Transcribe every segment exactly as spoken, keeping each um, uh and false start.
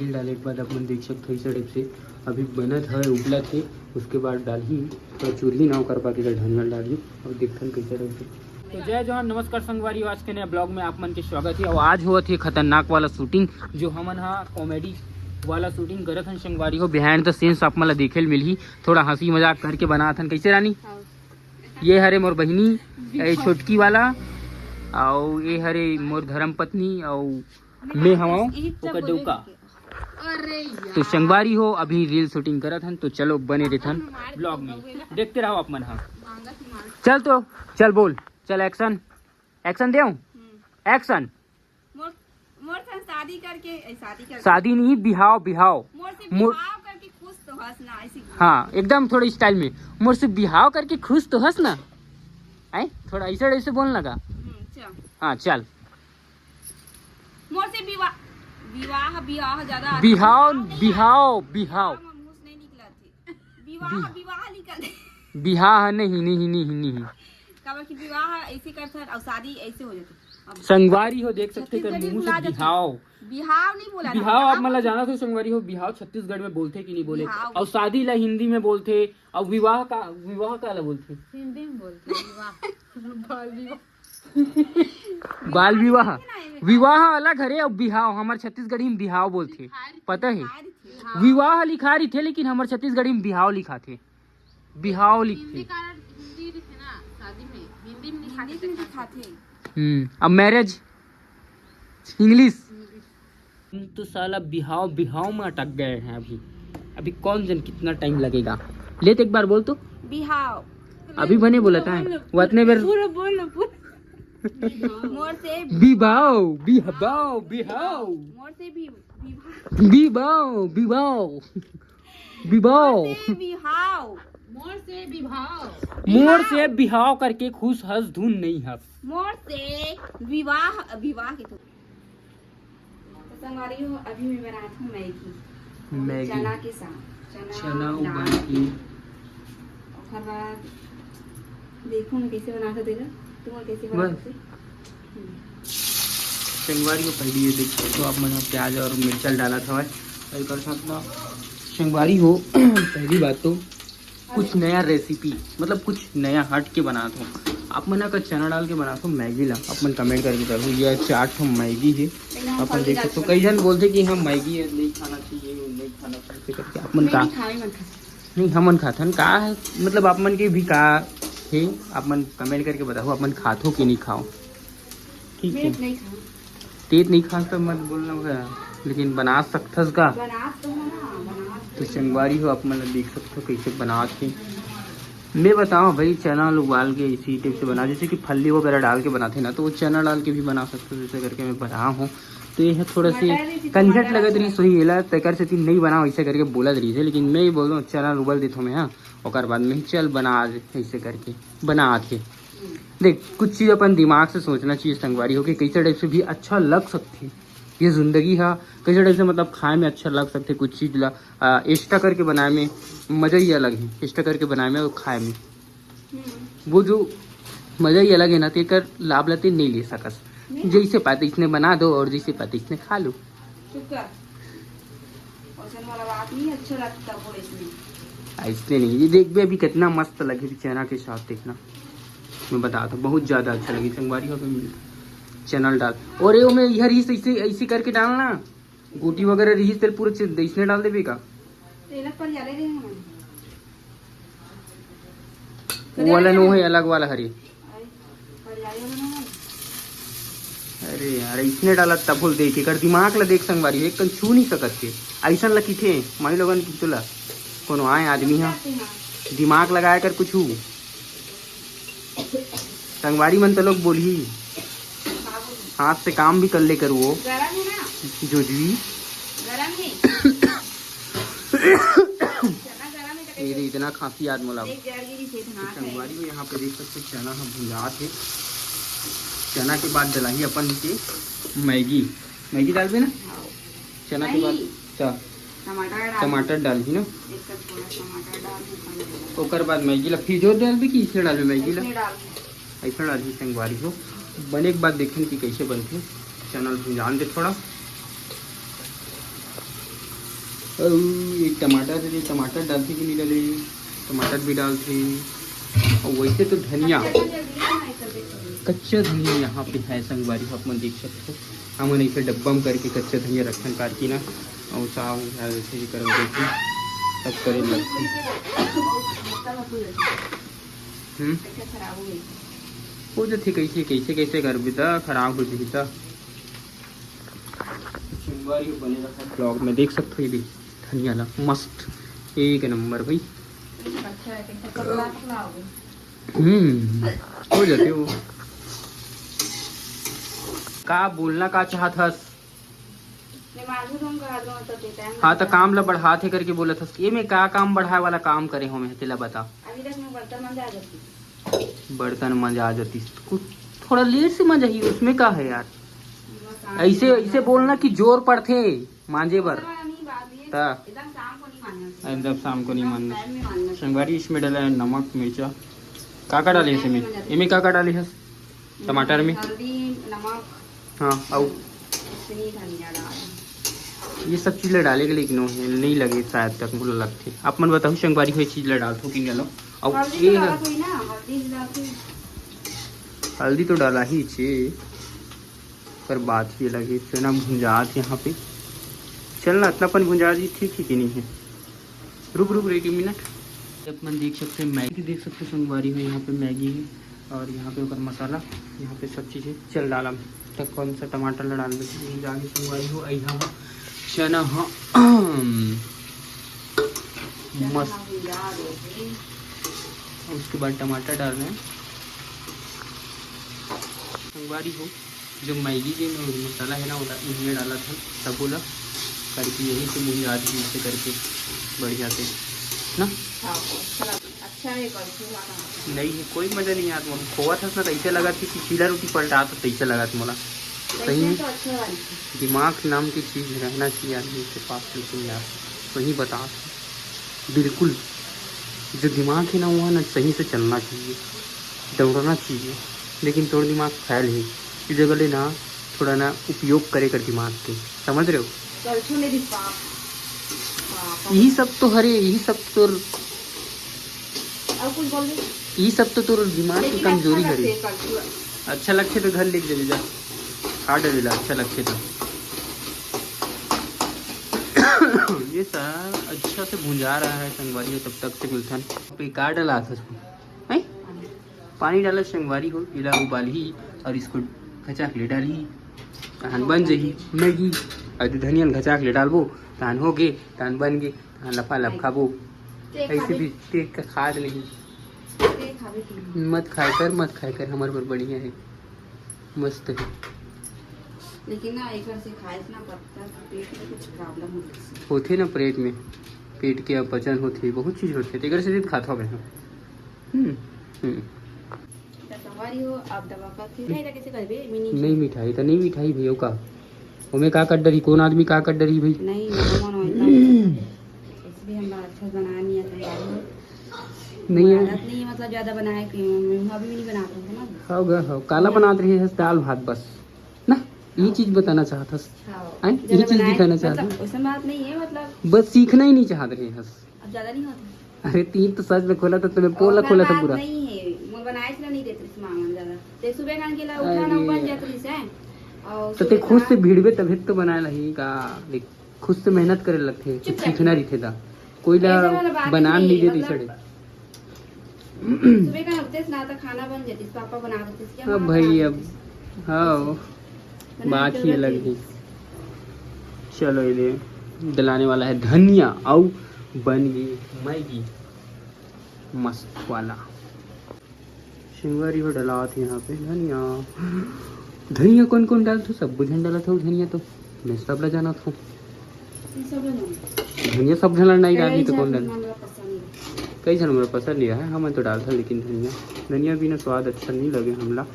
तेल डाले के बाद अपन देख सकथो, इस टाइप से अभी बनत है, उबलत है, उसके बाद डालही। तो चूल्ही ना ओकर पाके का ढनिया डालही। अब देखथन कैसे डालही। तो जय जोहार, नमस्कार संगवारी हो, आज के नया ब्लॉग में आप मन के स्वागत है। और आज होवत है खतरनाक वाला शूटिंग, जो हमन हा कॉमेडी वाला शूटिंग करत हन संगवारी हो। बिहाइंड द सीन्स आप मन ला देखे ल मिलही, थोड़ा हंसी मजाक करके बनात हन। कैसे रानी? ये हरे मोर बहिनी, ए छोटकी वाला, अउ ये हरे मोर धर्म पत्नी, अउ मैं हवं ओकर डौका। तो संगवारी हो, अभी रील शूटिंग करत हन, तो चलो बने रहथन ब्लॉग में, देखते रहो आप मन। हाँ, चल तो, चल बोल, चल एक्शन, एक्शन दे, एक्शन। मोर मोर संग शादी करके, ए, शादी करके शादी नहीं, बिहाव, बिहाव। मोर से मोर बिहाव करके खुश तो हस ना, ऐसी। हाँ, एकदम थोड़ा स्टाइल में, मोर से बिहाव करके खुश तो हस ना। आए, थोड़ा ऐसे ऐसे बोलने लगा। हम्म, चल। हाँ, चल। मोर से विवाह, विवाह, विवाह ज्यादा बिहाव, नहीं है। बिहाव, बिहाव। विवाह में मुंह से नहीं निकला थे। विवाह, बि- विवाह निकल। बिहाव नहीं, नहीं, नहीं, नहीं। काबर कि विवाह ऐसे करथन और शादी ऐसे हो जाथे। अब संगवारी हो, देख सकथे कर छत्तीसगढ़ी मुंह से भुला जाथे। बिहाव। बिहाव नहीं बोला ना, बिहाव आप मन ला बोलथे? जानत हो संगवारी हो, बिहाव छत्तीसगढ़ में बोलथे कि नहीं बोले? बिहाव। और शादी ला हिंदी में बोलथे, और विवाह का, विवाह का ला बोलथे? हिंदी में बोलथे विवाह। बाल विवाह। बाल विवाह। विवाह अलग हरे और बिहाव, हमर छत्तीसगढ़ी में बिहाव बोलथे, पता है? विवाह लिखा रहिथे, लेकिन हमर छत्तीसगढ़ी में बिहाव लिखाथे। बिहाव हिंदी लिखथे। कारण हिंदी लिखे ना, शादी में हिंदी में लिखा हिंदी में देते। लिखाथे। हम्म, अब मैरिज इंग्लिश। हम तो साला बिहाव, बिहाव में अटक गए हैं अभी। अभी कौन जन कितना टाइम लगेगा? ले तो एक बार बोल तो। बिहाव। अभी बने बोला था। बोलो, वो इतने बेर बोलो, बोलो, बोलो। मोर से बिबाव, बिहाव, बिहाव। मोर से भी बिबाव। बिबाव, बिबाव। बिबाव। मोर से बिहाव। मोर से बिहाव। मोर से बिहाव करके खुश हस धुन नहीं हस। मोर से विवाह, विवाह के तो। तो संगवारी हो, अभी मैं बनात हूँ मैगी। मैगी। चना के साथ। चना चना दाल। उबाल के। ओकर बाद देखो मैं कैसे बनात हूँ तेला। तुम कैसे बस। बनात हो? हम्म। संगवारी हो, पहली ये देख सकते हो आप मन प्याज और मिर्चा डालत हवय। और एकर साथ ना संगवारी हो, पहली बात तो कुछ नया रेसिपी, मतलब कुछ नया हट के बनात हो। आप मन अगर चना डाल के बनात हो मैगी ला, आप मन कमेंट करके बताओ। ये चार ठो मैगी है, आप मन देख सकते हो। कई जन बोलथे कि हम मैगी है, नहीं खाना चाहिए, नहीं खाना चाहिए करके। आप मन का नहीं, हमन खाथन का है, मतलब आप मन के भी का है, आप मन कमेंट करके बताओ, आप मन खाथो कि नहीं खाओ। ठीक है। तेत नहीं खास तो मत बोलना वगैरह, लेकिन बना सकथस का? तो संगवारी हो, आप मन देख सकथो कैसे बनात हे। मैं बताओ भाई, चना ल उबाल के इसी टाइप से बना, जैसे कि फल्ली वगैरह डाल के बनाते ना, तो वो चना डाल के भी बना सकते हो, जैसे करके मैं बना हूँ। तो ये थोड़ा सी कंझट लगत रही, सही एला तेकर से नहीं बनाओ ऐसे करके बोलत रही थे, लेकिन मैं ये बोल रहा हूँ चना ल उबाल देता हूँ मैं, हाँ, ओकर बाद में चल बना ऐसे करके बनात हे। देख, कुछ चीज अपन दिमाग से सोचना चाहिए संगवारी हो कि कैसे टाइप से भी अच्छा लग सकथे ये जिंदगी हा, कैसे टाइप से मतलब खाए में अच्छा लग सकथे कुछ चीज ला। आ, एक्स्ट्रा करके बनाए में मजा ही अलग है, एक्स्ट्रा करके बनाए में और खाए में वो जो मजा ही अलग है ना, तेकर लाभ लेते नहीं ले सकस। जैसे पाते इसने बना दो और जैसे पाते इसने खा लो। चुप कर। वजन वाला बात नहीं अच्छा लगता बोले इसमें। ऐसने नहीं, ये देख भी अभी कितना मस्त लगे भी चना के साथ, देखना मैं बताता हूँ, बहुत ज्यादा अच्छा लगे संगवारी हो। चना डाल और ये में हर ऐसे ऐसे करके डालना, गोटी वगैरह रही तेल पूरे इसने डाल देवे का। तेल पर जाले रहे हैं। वो वाला नो है, अलग वाला हरे। अरे यार, इसने डाला तब बोल दे के कर दिमाग ला देख संगवारी, एक कन छू नहीं सकत के। ऐसन ला किथे माई लोगन की तुला कोनो आए आदमी हा दिमाग लगाए कर कुछ संगवारी मन तो लोग बोलही, हाथ से काम भी कर ले कर वो। गरम है ना? जो जी। गरम है। चना गरम है, ये रे, इतना खांसी याद मोला। एक जर गिरी से धना है। संगवारी हो, यहाँ पे देख सकते हो, चना हम भुंजात है। चना के बाद डलाही अपन के मैगी। मैगी डालबे ना? हाँ। चना के बाद नहीं। अच्छा। टमाटर डाल। टमाटर डालही ना? एक कप थोड़ा टमाटर डाल दे, कम हो जाएगा। ओकर बाद मैगी ला फिर जोर डालबे कि इसने डालबे मैगी ला? इसमें डाल दे। ऐसा डालही संगवारी हो। बने के बाद देखन कि कैसे बनथे। चना ला भुंजान दे थोड़ा। अउ ये टमाटर, ये टमाटर डालथे कि नहीं डाले? टमाटर भी डालथे। और वैसे तो धनिया, कच्चा धनिया यहाँ पे है संगवारी, आप मन देख सकते हो। हमन इसे डब्बा में करके कच्चा धनिया रखन कारकी ना, और साग उग ऐसे ही करके तब करे लगथे। हम्म। हो जथे, कैसे कैसे कैसे करबे त खराब हो जही त। संगवारी बने रहा vlog में, देख सकते हो ये भी धनिया ला, मस्त एक नंबर भाई। हम्म, हो जाते वो। का बोलना का चाहत हस? हाँ, तो काम ला बढ़ात हे करके बोलत हस। ये में का काम बढ़ाए वाला काम करे हो मैं, तेला बता। अभी तक मैं बर्तन मंजा जाती। बर्तन मंजा जाती, कुछ थोड़ा लेट से मंजाही, उसमें का है यार? ऐसे ऐसे बोलना कि जोर पड़थे मांजे बर। ता एकदम शाम को नहीं मानना। संगवारी, इसमें डाला है नमक, मिर्चा। का का डाले हस एमे? एमे का का डाले हस? टमाटर में? हल्दी, नमक। हाँ, अउ? ये सब चीज ला डाले के लेकिन नहीं लगे शायद तक मोला लगथे। आप मन बताहू संगवारी हो, ये चीज ला डालथो कि नहीं डालो? अउ हल्दी तो ये डाला कोई ना, हल्दी डालती। हल्दी तो डाला ही छे, पर बात ये लगे चना भुंजात यहाँ पे। चल ना, इतना अपन भुंजा जी, ठीक है कि नहीं है? रुक रुक एक मिनट। आप मन देख सकते हैं मैगी, देख सकते हैं संगवारी हो, यहाँ पे मैगी है और यहाँ पे ओकर मसाला, यहाँ पे सब चीज़ें चल डाला। तक कौन सा टमाटर ला डाल देते हैं, जाके संगवारी हो। आई हाँ चना हाँ मस्त। उसके बाद टमाटर डाल रहे हैं संगवारी हो। जो मैगी के में मसाला है ना, वो इन्हें डाला था, तब बोला करके यही से मुझे आज भी इसे करके बढ़िया से ना। हाँ, अच्छा लगा। अच्छा है, कलछुल वाला। नहीं है, कोई मजा नहीं आता। खोवा था ना, तो ऐसे लगा कि चीला रोटी पलटा, तो ऐसे लगा था मोला। सही में तो अच्छा वाली थी। दिमाग नाम की चीज़ रहना चाहिए आदमी के पास, लेकिन यार वही बता, बिल्कुल जो दिमाग है ना, वो है ना, सही से चलना चाहिए, दौड़ना चाहिए, लेकिन तोर दिमाग फैल है। इस जगह ले ना, थोड़ा ना उपयोग करे कर दिमाग के, समझ रहे हो? कलछुल ने भी पाप, पाप। यही सब तो हरे, यही सब तो तोर, अब कुछ बोल दे। यही सब तो तोर दिमाग की लेकिन कमजोरी अच्छा हरे। लगते हैं कलछुल। अच्छा लगते तो घर लेके चले जा, खा डरेला, अच्छा लगते तो। ये सारा अच्छा से भुंजा रहा है संगवारी, तब तक से मिलथन। पे का डला था इसमें? हैं? पानी डाला संगवारी हो, इला उबालही और इसको घचाक ले डालही, तहन बन जही मैगी। और धनिया घचाक ले डालबो, तहन हो गे, तहन बन गे, तहन लफा लफ खाबो। ऐसे भी तेज का खाद नहीं। मत खाए कर, मत खाए कर, हमारे पर बढ़िया है, मस्त है। लेकिन ना, एक बार से खाए ना पत्ता, तो पेट में कुछ प्रॉब्लम होती है। होथे ना पेट में, पेट के अपचन होथे, बहुत चीज होथे, तो एकर से खात हवे हम। हम्म, हम्म। तो संगवारी हो, आप दवा का फिर नहीं, कैसे करबे? मिनी नहीं मिठाई तो नहीं मिठाई भैया का, ओमे का कर डरी, कौन आदमी का कर डरी भाई? नहीं, मम्मा ना होता। इसलिए हम अच्छा बना नहीं आता है। नहीं है। आदत नहीं है, मतलब, ज्यादा बनाए के, मम्मी अभी भी नहीं बनाते हैं ना। खाओ गा, खाओ। काला बनात रही है दाल भात बस ना, ये चीज बताना चाहत हस। हाँ। हैं? ये ज्यादा चीज बनाए, दिखाना चाहत मतलब, हस। वैसन बात नहीं है, मतलब, बस सीखना ही नहीं चाहत रहे हस। अब ज्यादा नहीं होता। अरे, तीन तो सच में खोला था, तुम्हें पोला और खोला था बात पूरा। नहीं है, मैं बनाए इसलिए नहीं देते इस मामन ज्यादा। ते सुबह खान के ला उठा ना, अरे। बन जात रही से। और तो ते सुबह खुद से खान भिड़बे तभी तो बनाए लही का, देख, खुद से मेहनत करे लगथे, तो चुप रह। सीखना रहिथे दा। कोई ला ऐसे वाला बात बनान नहीं नहीं है, देती मतलब, सड़े। सुबह का उठते से ना तो खाना बन जाती, पापा बना देते, क्या अब माँ भाई, बना अब, देती? हाँ, बना बात के ही अलग रखी। है। चलो, ये दे, डलाने वाला है धनिया, आऊ बन गई मैगी मस्त वाला। संगवारी हो डलात हे यहाँ पे धनिया। धनिया कौन कौन डालथो? सब झन डालत हो धनिया तो। मैं सब ला जानत हूँ। ये सब है ना। धनिया सब झन ला नहीं डाली तो कौन डाल? कई झन हमरा पसंद नहीं है, हमन तो डालथन लेकिन धनिया, धनिया बिना स्वाद अच्छा नहीं लगे हमला।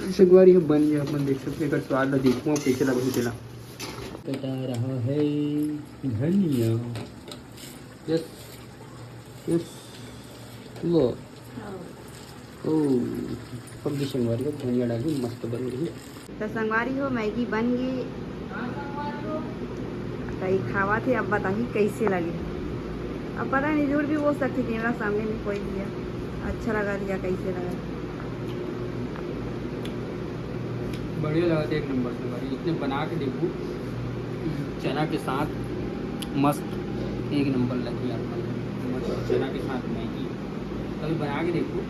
संगवारी हो बन गया, अपन देख सकते हैं, एकर स्वाद ला देखूँ अब कैसे लगही तेला। कटा रहा है धनिया। यस, यस, लो। ओ, पक गई संगवारी हो, धनिया डाल दी, मस्त बन गई। तो संगवारी हो, मैगी बन गई। त ये खावत हे, अब बताही कैसे लगे। अब पता नहीं, झूठ भी बोल सकथे कैमरा सामने में कोई भी है। अच्छा लगा या कैसे लगा? बढ़िया लगा थे, एक नंबर से भाई। इतने बना के देखू, चना के साथ मस्त, एक नंबर लगी यार। मस्त चना के साथ मैगी कभी बना के देखू।